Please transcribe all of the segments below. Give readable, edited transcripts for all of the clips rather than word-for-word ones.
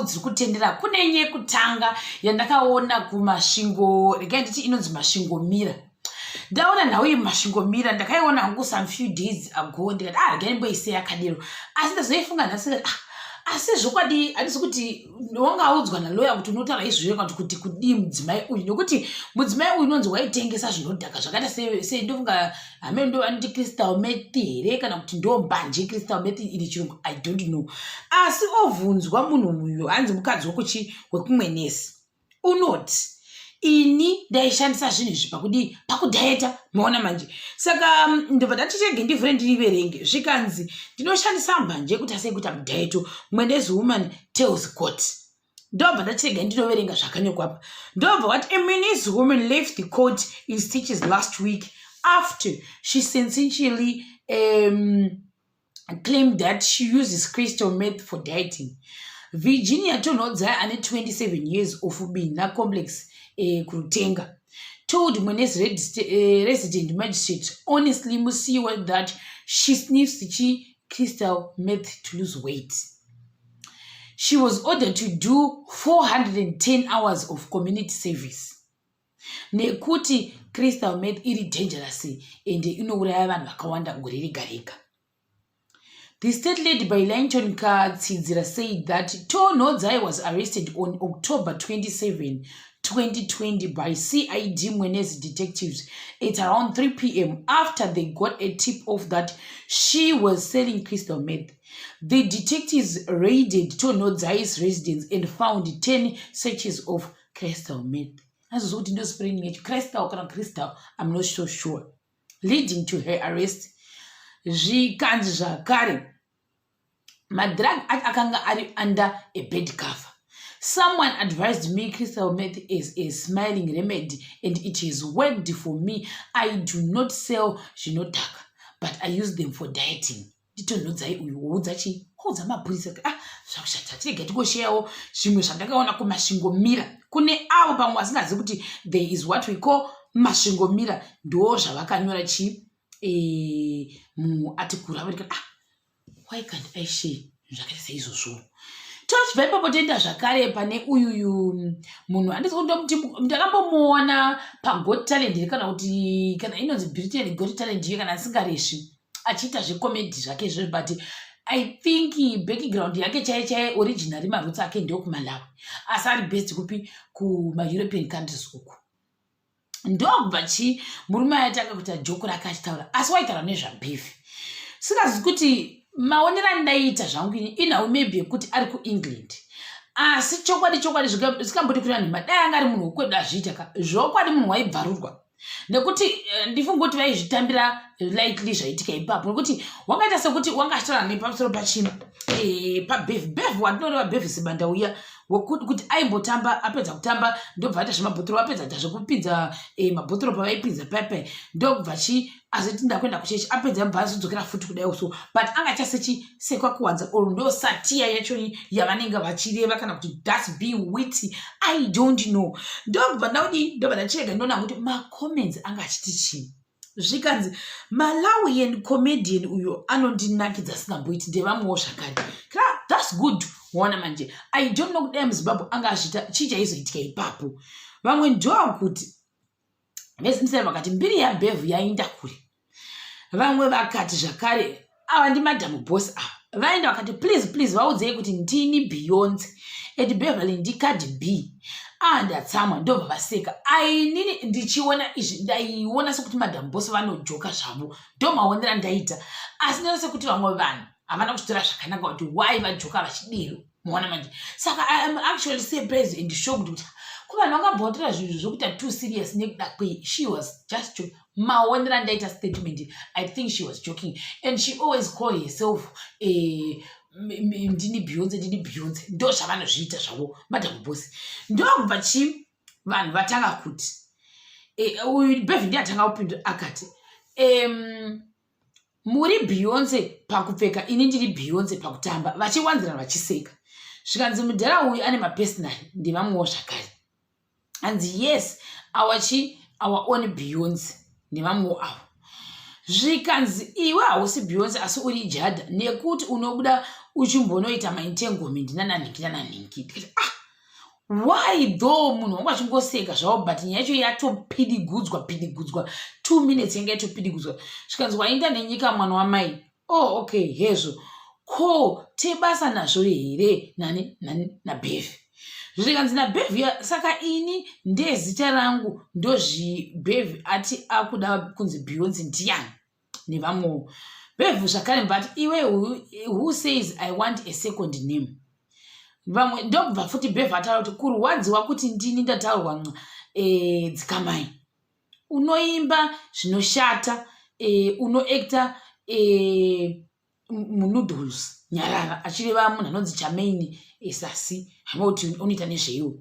dziri kutendera. Kune nyekutanga yandakaona kuMasvingo, regai nditi inonzi Masvingo Mira. Ndaona nhau iyi muMasvingo Mira, ndakaiona hangu some few days ago, ndikati, "Ah, regai ndimboise yakadero." Asi ndazoifunga nhasi, ndikati, "Ah, asi zvokwadi handisi kuti wanga audzwa naloya kuti unotaura izvozvo kana kuti kudii mudzimai uyu?" Nekuti mudzimai uyu unonzi waitengesa zvinodhaka zvakaita se ndofunga hame ndo vanoti crystal meth here, kana kuti ndo mbanje crystal meth iri chirungu, I don't know. Asi obvunzwa munhu uyu, hanzi mukadzi wekuchi wekuMwenezi unoti, "Ini ndaishandisa zvinhu izvi pakudii? Pakudhaeta." Maona manje? Saka ndobva ndati chege ndivhure ndiriverenge. Zvikanzi, "Ndinoshandisa mbanje kuti asei kuita mudhaeto," Mwenezi woman tells court. Ndobva ndachirega ndinoverenga zvakanyorwa apa. Ndobva wati, "A Mwenezi woman left the court in stitches last week after she sensationally claimed that she uses crystal meth for dieting. Virginia Tonhodzai, ane 27 years, of Bina Complex, kuRutenga, told Mwenezi resident magistrate Honestly Musiwa that she sniffs chi crystal meth to lose weight. She was ordered to do 410 hours of community service nekuti crystal meth iri dangerous ende inouraya vanhu vakawanda gore rega rega. The state, led by Linton Katsidzira, said that Tonhodzai was arrested on October 27, 2020 by CID Mwenezi detectives at around 3 p.m. after they got a tip off that she was selling crystal meth. The detectives raided Tonhodzai's residence and found 10 sachets of crystal meth." Azozokuti ndo spelling yacho crystal kana crystal, I'm not so sure. "Leading to her arrest." Zvikanzi zvakare madrug acho akanga ari under a bed cover. "Someone advised me crystal meth is a smiling remedy and it has worked for me. I do not sell zvinodhaka, but I use them for dieting." NdiTonhodzai uyu woudza chii? Woudza mapurisa. Ah, zvakushata. Tirega tingosheyawo zvimwe zvandakaona kuMasvingo Mira. Kune avo pamwe vasingazivi kuti there is what we call Masvingo Mira, ndo zvavakanyora chii muarticle avo. Ndikati, "Ah, why can't I share zvakaita seizvozvo?" Tochibva ipapo toenda zvakare pane uyuyu munhu, handisi kundomuti, ndakambomuona paGot Talent here, kana kuti kana inonzi Britain Got Talent iyo, kana asingaresvi, achiita zvecomedy zvake izvozvo. But I think background yake chaiyo chaiyo, originally maroots ake ndeokuMalawi, asi ari based kupi? KumaEuropean countries uku. Ndokubva chi murume ayatanga kuita joke rake achitaura, asi waitaura nezvaBev. Singazi kuti maonero andaiita zvangu ini inhau maybe yekuti ari kuEngland, asi chokwadi chokwadi zvikamboti kuri vanhu, madai anga ari munhu wekwedu azviita ka, zvokwadi munhu waibvarurwa, nekuti ndifunga kuti vaizvitambira lightly zvaitika ipapo, nekuti wakaita sekuti wanga achitaura nepamusoro pachino paBev. Bev watinoreva Bev Sibanda uya kuti aimbotamba, apedza kutamba ndobva aita zvemabhotoro, apedza kuita zvekupinza mabhotoro pavaipinza paipai, ndobva chi azoti, "Ndakuenda kuchechi." Apedza bva azodzokera futi kudai so, but anga achasechi sekwakuwanza or ndo satire yacho yavanenge vachireva, kana kuti that's be witty, I don't know. Ndobva ndaudi, ndobva ndachirega ndoona kuti macomments anga achiti chii. Zvikanzi, "Malawian comedian uyo anondinakidza singamboiti." Ndevamwewo zvakare. That's good. Waona manje? I don't know kudai muZimbabwe anga azviita, chii chaizoitika ipapo? Vamwe ndokuti vezimusai vakati mbiri yaBev yainda kure. Vamwe vakati zvakare, ava ndiMadam Boss ava, vaenda vakati, "Please, please, vaudzei kuti ndini Beyonce and Beverly ndiCardi B." Ah, ndatsamwa. Ndobva vaseka. Ainini ndichiona izvi ndaiona sekuti Madam Boss vanojoka zvavo, ndo maonero andaita, asi ndinoona sekuti vamwe vanhu havana kuzvitora zvakanaka kuti why vajoka vachidero. Muona manje? Saka I am actually surprised and shocked kuti kuvanhu vangabva zvinhu zvokuita too serious nekuda kwei. She was just joking. Maonero andaita statement, I think she was joking, and she always call herself "Ndini Beyonce, ndini Beyonce." Ndo zvavanozviita zvavo Madam Boss. Ndokubva chi vanhu vatanga kuti uyu Bev ndiye atanga kupindura akati, "Muri Beyonce pakupfeka, ini ndiri Beyonce pakutamba." Vachiwanzirana vachiseka. Zvikanzi, "Mudhara uyu ane mapersonal." Ndevamwewo zvakare. Hanzi, "Yes, our chi our own Beyonce." Nevamwewo avo. Zvikanzi, "Iwe hausi Beyonce, asi uri Jada, nekuti unobuda uchimbonoita maentanglement nananhingi nananhingi. Ndikati, ah, why though munhu wangu achingoseka zvavo, but nyaya yacho yatopidigudzwa pidigudzwa, 2 minutes yanga yatopidigudzwa. Zvikanzi, waenda nenyika, mwana wamai. Oh, okay, hezvo, ko tebasa nazvo here nani nani naBev? Zvikanzi naBev, saka ini ndezita rangu ndozviBev ati akuda kunzi Beyonce ndiani nevamwewo. Bev zvakare mbati, iwe, who says I want a second name? Vamwe ndobva futi Bev ataura kuti kurwadziwa kuti ndini ndataurwa nxa. Dzikamai, unoimba zvinoshata, unoacta munoodles, nyarara, achireva munhu anonzi Chamaini Sasi, hama kuti unoita nezveiwo.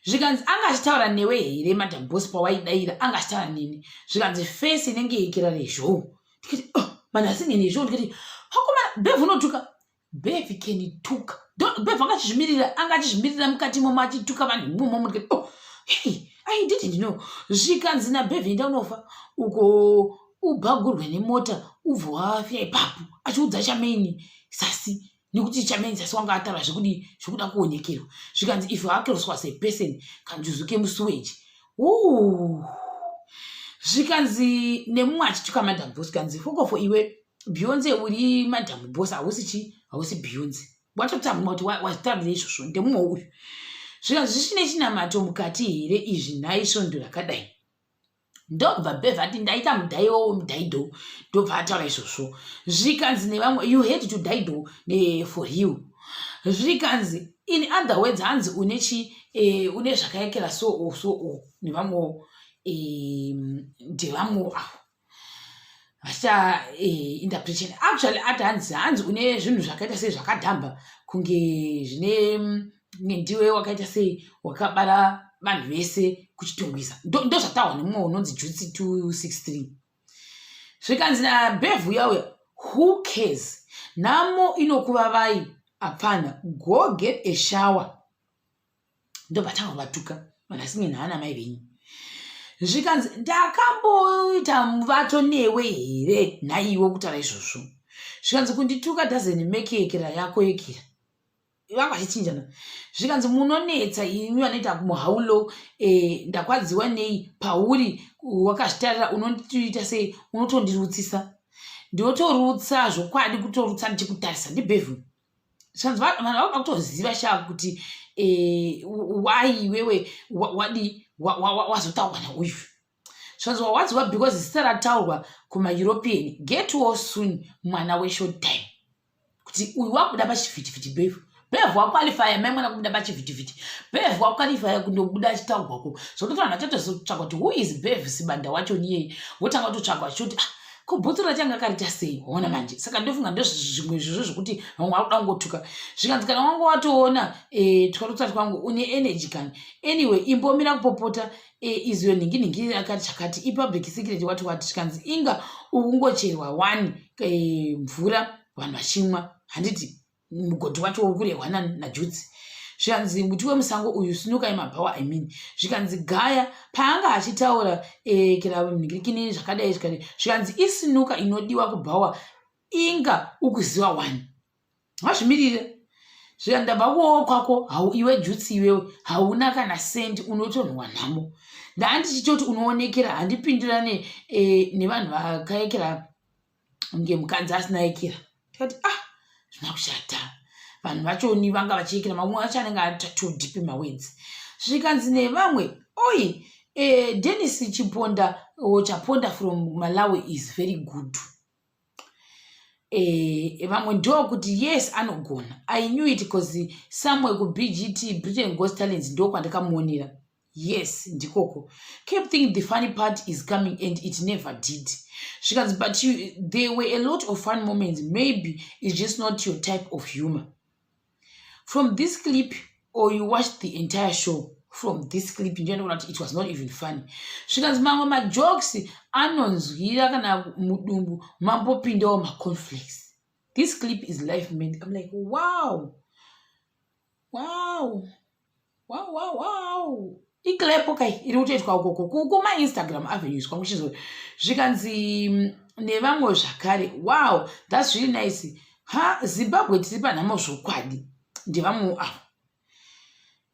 Zvikanzi, anga achitaura newe here Madam Boss pawaidaira? Anga achitaura neni. Zvikanzi, face inenge yekera rezhou. Ndikati, oh, vanhu asingeni rezhou. Ndikati, akomana, Bev unotuka. Bev can tuka. Bev anga achizvimirira, anga achizvimirira mukati imomo, achituka vanhu imomo. Ndikati, oh, hey, I didn't know. Zvikanzi naBev, enda unofa uko, ubhagurwe nemota, ubve wafira ipapo, achiudza Chamaini Sasi, nekuti Chamaini Sasi wanga ataura zvekudi zvekuda kuonekerwa. Zvikanzi, if Akros was a person, kanjuzuke musewage. Zvikanzi nemumwe achituka Madam Boss, kanzi, fokofo iwe Beyonce, uri Madam Boss, hausi chi hausi Beyonce. Watotsamwa kuti wazitaurira izvozvo ndemumwe uyu. Zvikanzi, zvichine chinamato mukati here izvi nhai svondo rakadai? Ndobva Bev ati, ndaita mudhaiwo wemudhaido. Ndobva ataura izvozvo. Zvikanzi nevamwe, you had to daido for real. Zvikanzi, in other words, hanzi une chi une zvakaekera so o so o nevamwewo. Ndevamwewo avo vachiita interpretation. Actually ati hanzi une zvinhu zvakaita sei, zvakadhamba kunge zvine kunge ndiwe wakaita sei, wakabara vanhu vese kuChitungwiza. Ndozvataurwa nemumwe unonzi Jutsi 263. Zvikanzi naBev uya uya, who cares, nhamo inokuvavai apfana, go get a shower. Ndobva tanga kuvatuka vanhu asinge nhaana mai venyu. Zvikanzi, ndakamboita muvato newe here nhaiwe kutaura izvozvo? Zvikanzi, kundituka doesn't make yekera yako yekera. Vanga vachichinjana. Zvikanzi, munonetsa imi vanoita muhaulo. Ndakwadziwa nei pauri wakazvitarira? Unondiita sei? Unotondirutsisa, ndinotorutsa zvokwadi, kutorutsa ndichikutarisa. NdiBev. Zvikanzi, vanhu vakuda kutoziva sha kuti why iwewe wadi wazotaurwa nauyu. Zvikanzi, wawadziwa because zita rataurwa kumaEuropean. Get well soon, mwana weshort time, kuti uyu wakubuda pachivhitivhiti. Bev, Bev waqualifya mai mwana kubuda pachivhitivhiti. Bev waqualifya kundobuda achitaurwako, zvokuti vanhu vachatozotsvaka kuti who is Bev Sibanda wacho niyei. Votanga kutotsvaka vachiti, ah, ko bhutsu racho anga karita sei? Ona manje, saka ndofunga ndozvimwe izvozvo zvokuti vamwe vari kuda kungotuka. Zvikanzi, kana wanga watoona twarutsa twangu, une energy kani. Anyway, imbomira kupopota. Izyo nhingi nhingi akati chakati ipublic secret, wati wati. Zvikanzi, inga ukungocherwa one mvura vanhu vachimwa, handiti mugodhi wacho uri kurehwa naJutsi? Zvikanzi, muti wemusango uyu, sinukai mabhawa, I mean. Zvikanzi, gaya paanga achitaura kera nhingirikini zvakadai zvikadai. Zvikanzi, isinuka inodiwa kubhawa, inga ukuziva wani, wazvimirire. Zvikanzi, ndabva kuoo kwako hau iwe Jutsi, iwewe hauna kana sendi, unotonhwa nhamo. Ndandichitoti unoonekera, handipindirane nevanhu vakaekera kunge mukadzi asina ekera. Tikati, ah, zvina kushata, vanhu vachoni vanga vachiekera, mamwe acho anenge ata too deep mawords. Zvikanzi nevamwe, oi, Denis Chiponda or Chaponda from Malawi is very good. Vamwe ndokuti, yes, anogona. I knew it because somewhere kuBGT, Britain Ghost Talents, ndokwandakamuonera. Yes, ndikoko. Kept thinking the funny part is coming and it never did. Zvikanzi, but you, there were a lot of fun moments. Maybe it's just not your type of humor. From this clip or you watched the entire show? From this clip ndinoona kuti it was not even funny. Zvikanzi, mamwe majokes anonzwira kana mudumbu mambopindawo maconflicts. This clip is life man. I'm like, wow. Iclip kai iri kutoitwa ukoko kumaInstagram avenues kwangu chizo. Zvikanzi nevamwe zvakare, wow, that's really nice. Ha, Zimbabwe tiri panhamo zvokwadi. Ndevamwewo ava.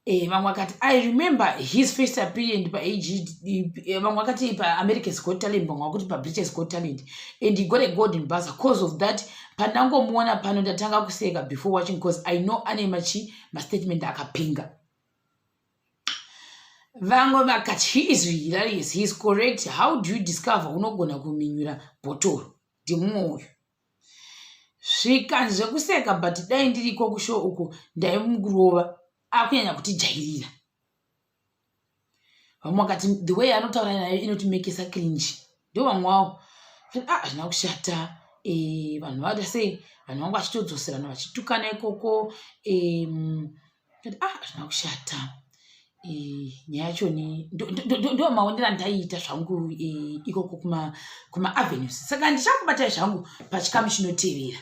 Eh, vamwe vakati I remember his first appearance paag, vamwe vakati paAmerica's Got Talent, vamwe vakuti paBritish Got Talent, and he got a golden buzzer cause of that. Pandangomuona pano ndatanga kuseka before watching cause I know ane machi mastatement akapinga. Vamwe vakati he is hilarious, he is correct. How do you discover unogona kuminyura bhotoro? Ndimumwe uyu. Zvikanzi zvekuseka, but dai ndiriko kushow uko ndaimurova, akunyanya kutijairira. Vamwe vakati the way anotaura nayo inotimekesa cringe. Ndo vamwe wavo. Ah, hazvina kushata. Vanhu vada sei, vanhu vangu vachitodzoserana vachitukana ikoko. Ah, hazvina kushata. Nyaya yacho ni ndo maonero andaiita zvangu ikoko kumaavenues. Saka ndichakubatai zvangu pachikamu chinotevera.